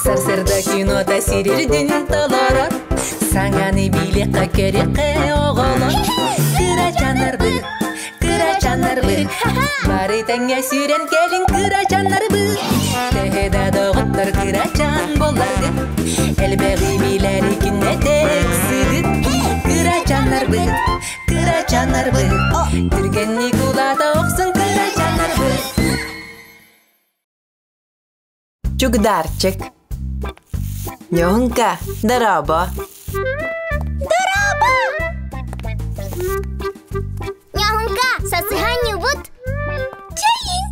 Сарсырда кинота сирирдин толорор. Саҥаны билиэххэ көрүөххэ оҕолор. Кырачаннарбыт, кырачаннарбыт, бары тэҥҥэ сүүрэн кэлин кырачаннарбыт. Төһө да доҕоттор кырачан буолларгыт, элбэҕи билэри күннэтэ ыксыгыт. Кырачаннарбыт, кырачаннарбыт, түргэнник улаата охсун кырачаннарбыт. Чугдарчик. Ньоҥка, дорообо. Дорообо! Ньоҥка, сасыһанньыбыт. Чэйин!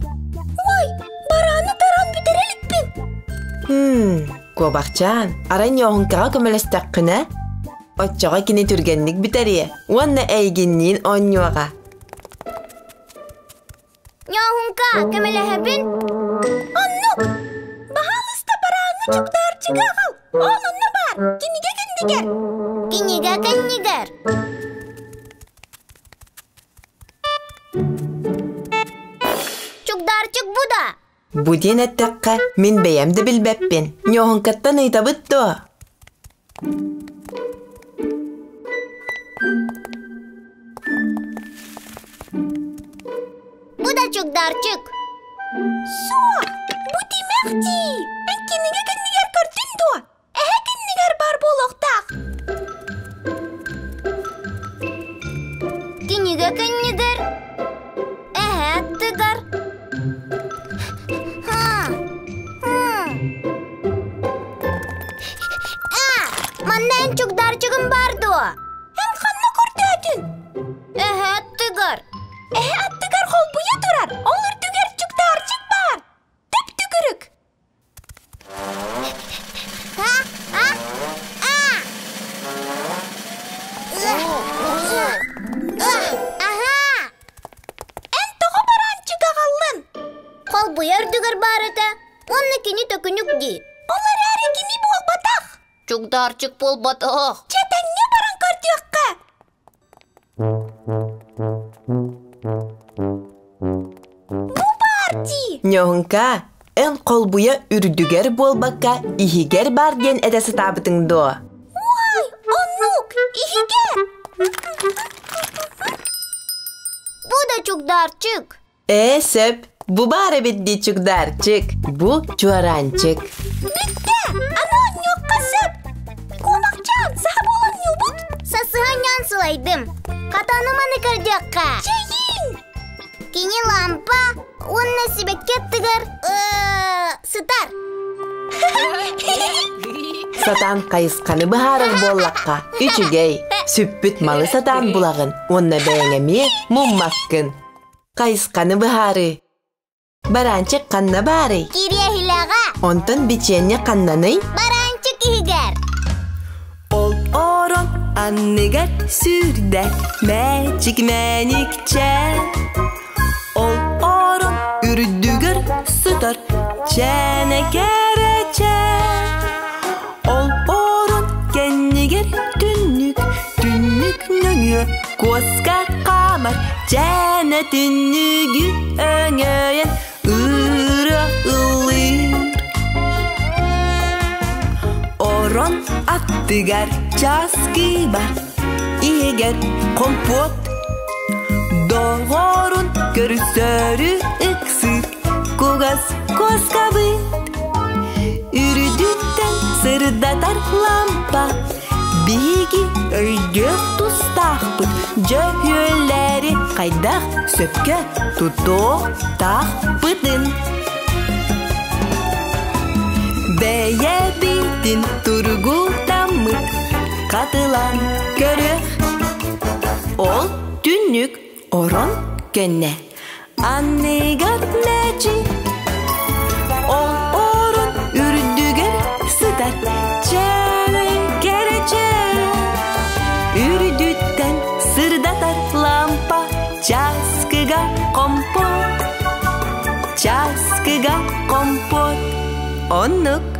Ой, барааны таран бүтэрэ иликпин. Куобахчаан, арай Ньоҥкаҕа көмөлөстөххүнэ, оччоҕо кини түргэнник бүтэриэ уонна эйигинниин оонньуоҕа. Ньоһунка, көмөлөһөбүн. Оннук! Баһаалыста барааҥҥа чугдаарчыга аҕал. Ол онно баар. Кинигэ кэннигэр. Кинигэ кэннигэр. Чугдаарчык бу да. Бу диэн эттэххэ, мин бэйэм да билбэппин. Ньоһункаттан ыйытабыт дуо? Бу да чугдарчык. Суох, бу тимэх дии. Эн кинигэ кэннигэр көрдүн дуо? Эһэ кэннигэр бар буолуохтаах. Кинигэ кэннигэр, эһэ аттыгар. Манна эн чугдарчыгым бар дуо? Эн ханна көрдөөтүн? Эһэ аттыгар. Эһэ аттыгар холбуйа турар. Ол үрдүгэр чугдарчык баар. Төп-түгүрүк. Аһаа! Эн тоҕо бараанчык аҕаллын? Холбуйа үрдүгэр баар этэ. Уонна кини төкүнүк дии. Ол эрээри кини буолбатах. Чугдаарчык буолбатах. Чэ, тэҥҥэ баран көрдүөххэ. Бу баар дии. Ньоһуҥка, эн холбуйа үрдүгэр буолбакка иһигэр баар диэн этэ сатаабытыҥ дуо? Уай, оннук, иһигэр. Бу да чугдаарчык. Ээ, сөп. Бу баар эбит дии чугдаарчык. Бу чуораанчык. Бүттэ! Аны онньуохха сөп! Куобахчаан, саха буолан ньуубут? Сасыһанньаан сылайдым. Хатаным аны көрдүөххэ. Чэйиин! Кини лампа уонна сибэкки аттыгар сытар. Сатаан хайысханы быһаарар буоллахха, үчүгэй. Сүппүт малы сатаан булаҕын уонна бэйэҥ эмиэ муммаккын. Хайысханы быһаарыы. Бараанчык ханна баарый? Кириэһилэҕэ. Онтон бичиэнньэ ханнаный? Бараанчык иһигэр. Ол орон анныгар сүүрдэ мээчик мэникчэ. Ол орон үрдүгэр сытар чээнэ кэрэчэ. Ол орон кэннигэр түннүк, түннүк нөҥүө куоска хаамар чээнэ түннүгү өҥөйөн ырыа ыллыыр. Орон аттыгар часкы бар, иһигэр компот. Доҕорун көрсөрү ыксыыр кугас куоскабыт. Үрдүттэн сырдатар лампа биһиги өйдүөх тустаахпыт дьөһүөллэри хайдах сөпкө тутуохтаахпытын. Бэйэбитин тургутаммыт хатылан көрүөх. Ол түннүк орон кэннэ анныгар мээчи ол орон үрдүгэр сытар чээлэй кэрэчэ үрдүттэн сырдатар лампа часкыга компот часкыга компот оннук.